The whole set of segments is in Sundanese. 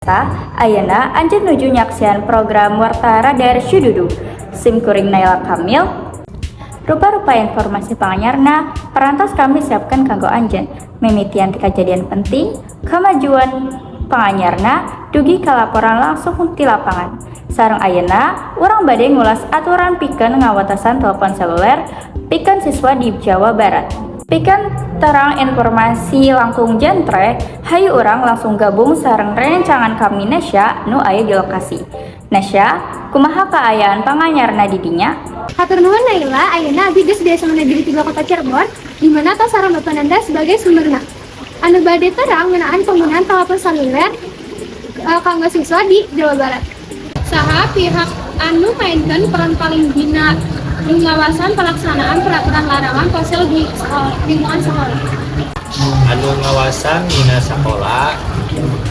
Warta, ayeuna anjeun nuju nyaksian program Warta Radar Syududu. Sim kuring Naila Kamil. Rupa-rupa informasi panganyarna parantos kami siapkan kanggo anjeun. Mimitian ti kejadian penting, kemajuan panganyarna, dugi ka laporan langsung ti lapangan. Sareng ayeuna, urang bade ngulas aturan pikeun ngawatesan telepon seluler pikeun siswa di Jawa Barat. Pikeun terang informasi langkung jentre, hayu urang langsung gabung sareng rencangan kami, Nesya, nu aya di lokasi. Nesya, kumaha kaayaan panganyarna di dinya? Hatur nuhun, Naila, ayeuna abdi geus biasa Negeri 3 Kota Cirebon, di mana tos sareng Bapak Nanda sebagai sumberna. Anu bade terang ngeunaan penggunaan telepon seluler kanggo siswa di Jawa Barat. Saha pihak anu mainkan peran paling dina pengawasan pelaksanaan peraturan larangan ponsel di sekolah, lingkungan sekolah? Anu ngawasan dina sekolah,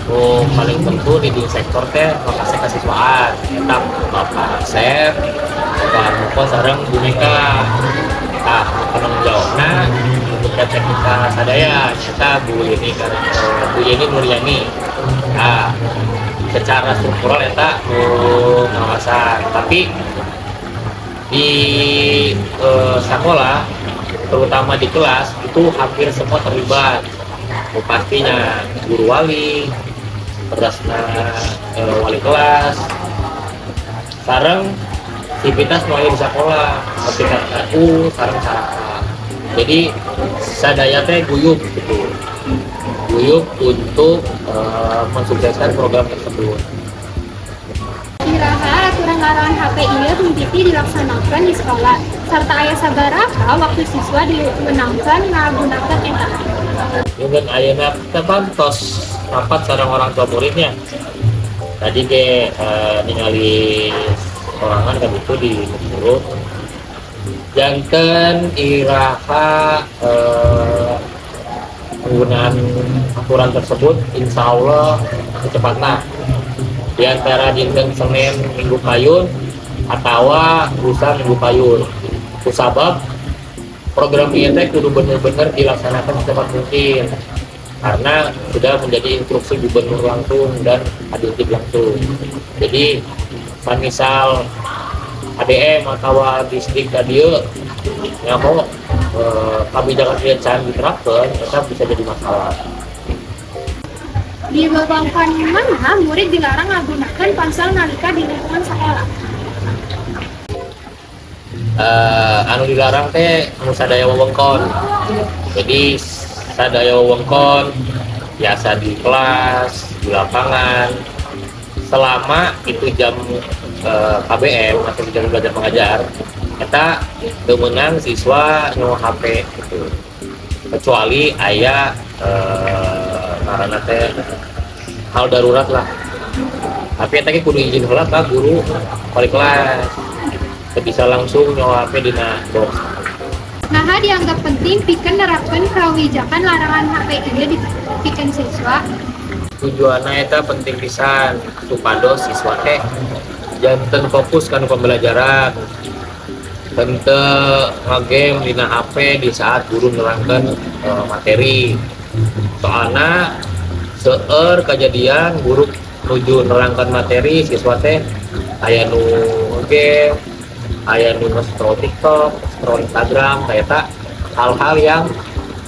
oh, paling tentu di sektor teh lokasi kesiswaan eta Bapak Asep, Bapak Muko sareng Bu Mika. Tah, penanggung jawabna untuk teknika sadaya eta Bu Yeni, Bu Yeni Nuryani. Nah, secara struktural eta nu ngawasan, tapi di sekolah, terutama di kelas, itu hampir semua terlibat. Oh, pastinya guru wali, terusna wali kelas, sareng sivitas nu aya di sekolah seperti KU sareng saraka. Jadi sadaya teh guyub gitu, guyub untuk mensukseskan program tersebut. Iraha aturan larangan HP ieu mimiti dilaksanakan di sekolah serta aya sabaraha waktu siswa diwenangkan ngagunakeun eta? Mungkin ayeuna kita kan tos rapat sareng orang tua muridnya tadi ke ningali sorangan kan itu di guru janten iraha penggunaan aturan tersebut, insya Allah secepatnya di antara dinten Senin Minggu Payun atau lusa Minggu Payun, kusabab program ini teh kudu bener-bener dilaksanakan secepat mungkin karena sudah menjadi instruksi gubernur langsung dan Kadindik langsung. Jadi misal ADM atau Disdik tadi nyaho kebijakan ieu can diterapkan, eta bisa jadi masalah. Di wewengkon mana murid dilarang ngagunakeun ponsel nalika di lingkungan sekolah? Anu dilarang teh anu sadaya wewengkon. Jadi sadaya wewengkon biasa di kelas, di lapangan, selama itu jam KBM atau jam belajar mengajar, kita teu meunang siswa nu HP gitu, kecuali aya ngaranna teh hal darurat lah. Tapi eta ge kudu izin heula ka guru wali kelas. Teu bisa langsung nyawa HP dina box. Naha dianggap penting pikeun nerapkeun kawijakan larangan HP ieu di pikeun siswa? Tujuannya eta penting pisan supados siswa teh janten fokus kana pembelajaran, henteu ngagame dina HP di saat guru nerangkeun materi. Soalna seueur kejadian guru nuju nerangkan materi, siswa teh aya nu game, aya nu scroll TikTok, scroll Instagram. Kayak hal-hal yang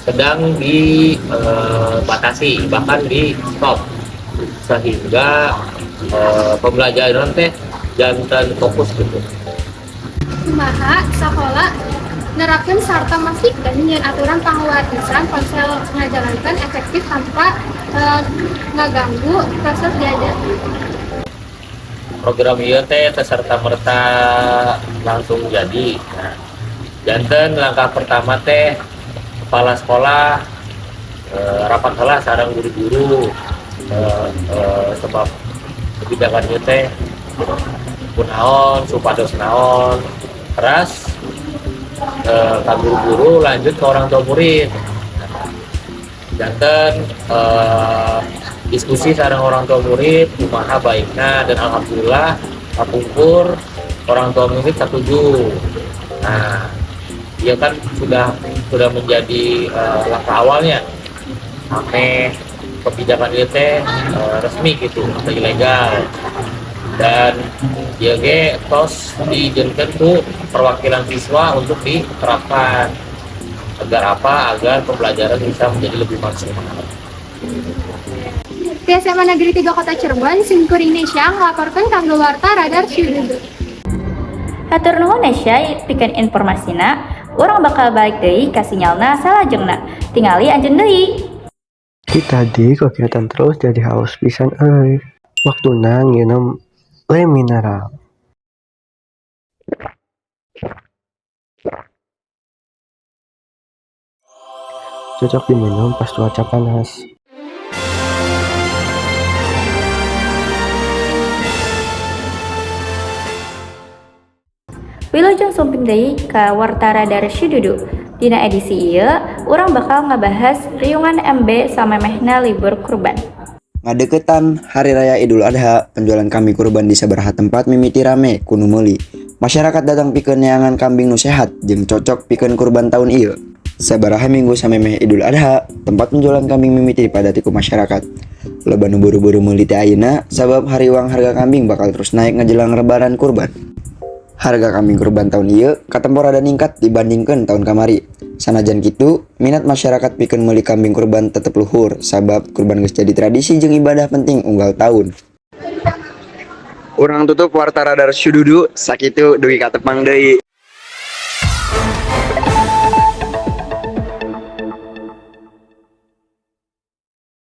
sedang dibatasi, bahkan di stop, sehingga pembelajaran teh janten fokus gitu. Kumaha sakola nerapkeun sarta mastikeun yen aturan pangawatesan ponsel ngajalankeun efektif tanpa ngaganggu proses diajar? Program ieu teh serta merta langsung jadi. Nah, janten langkah pertama teh kepala sekolah rapat heula sareng guru-guru, sebab kebijakan ieu teh kunaon, supados naon, teras ke guru-guru, lanjut ke orang tua murid. Janten diskusi sareng orang tua murid kumaha baikna, dan alhamdulillah kapungkur orang tua murid setuju. Nah, dia kan sudah menjadi langkah awalnya sampai Kebijakan ini teh resmi gitu atau ilegal dan ieu ge tos diizinkan ku perwakilan siswa untuk diterapkan. Agar apa? Agar pembelajaran bisa menjadi lebih maksimal. Di SMA Negeri 3 Kota Cirebon, simkuring Nesya ngelaporkan kanggo Warta Radar Syududu. Hatur nuhun, Nesya, pikeun informasina. Urang bakal balik deui ka sinyalna salajengna. Tingali anjeun deui. Ti tadi kegiatan terus, jadi haus pisan euy. Waktuna nginum Le Minerale. Cocok diminum pas cuaca panas. Wilujeng sumping deui ka Warta Radar Syududu. Dina edisi ieu, urang bakal ngabahas riungan MB samemehna libur kurban. Ngadeukeutan Hari Raya Idul Adha, penjualan kambing kurban di sabaraha tempat mimiti rame ku nu meuli. Masyarakat datang pikeun neangan kambing nu sehat jeung cocok pikeun kurban taun ieu. Sabaraha minggu samemeh Idul Adha, tempat penjualan kambing mimiti dipadati ku masyarakat. Loba nu buru-buru meuli ti ayeuna sabab hariwang harga kambing bakal terus naik ngajelang Lebaran kurban. Harga kambing kurban tahun ieu katempo rada ningkat dibandingkeun tahun kamari. Sanajan kitu, minat masyarakat pikeun meuli kambing kurban tetep luhur sabab kurban geus jadi tradisi jeung ibadah penting unggal taun. Urang tutup Warta Radar Syududu, sakitu, dugi katepang deui.